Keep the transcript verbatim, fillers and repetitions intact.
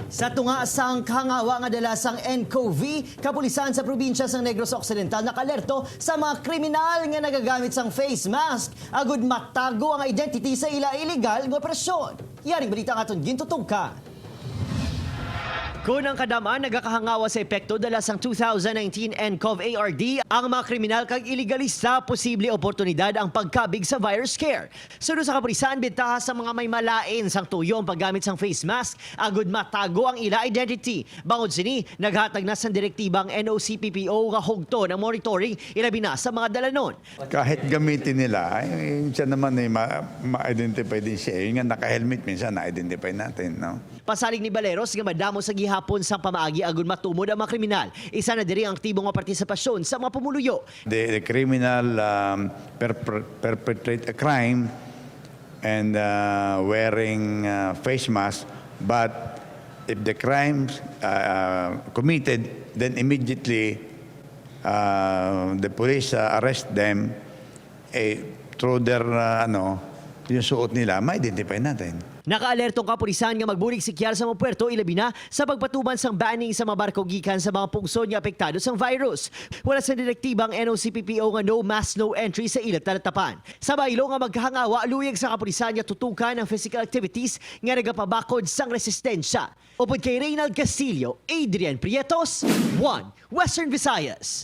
Sa tunga sang kahangawa nga dala sang N C O V, kapulisan sa probinsya sang Negros Occidental nakaalerto sa mga kriminal nga nagagamit sang face mask agud matago ang identity sa ila illegal nga operasyon. Yaring balita ang aton gintutukan. Kon ang kadam-an nagakahangawa sa epekto dala sang two thousand nineteen N C O V A R D, ang mga kriminal kag ilegalista posible oportunidad ang pagkabig sa virus scare. Suno sa kapulisan, bintaha sa mga may malain sang tuyo ang paggamit sang face mask agud matago ang ila identity. Bangod sini, naghatag na sang direktiba ang N O C P P O nga hugton ang monitoring, ilabi na sa mga dalanon. Kahit gamitin nila, ay, siya naman ay ma-, ma-identify din siya. Yun nga, naka-helmet, minsan na-identify natin, no? Pasalig ni Baleros nga madamo sa gihapon sang pamaagi agud matumod ang mga kriminal. Isa na diri ang aktibo nga partisipasyon sa mga pumuluyo. The, the criminal, um, perpr-, perpetrate a crime and, uh, wearing, uh, face mask, but if the crime, uh, committed, then immediately, uh, the police, uh, arrest them, eh, through their, uh, ano, yung suot nila, ma-identify natin. Nakaalerto ang kapulisan nga magbulig si Kiar sa mga puerto, ilabi na sa pagpatuman sang banning sa mga barko gikan sa mga pungsod nga apektado sang virus. Wala sa direktiba ang N O C P P O nga no mask, no entry sa ila talatapan. Sa baylo nga magkahangawa, luyag sa kapulisan nga tutukan ang physical activities nga nagapabakod sang resistensya. Upod kay Reynald Castillo, Adrian Prietos, One Western Visayas.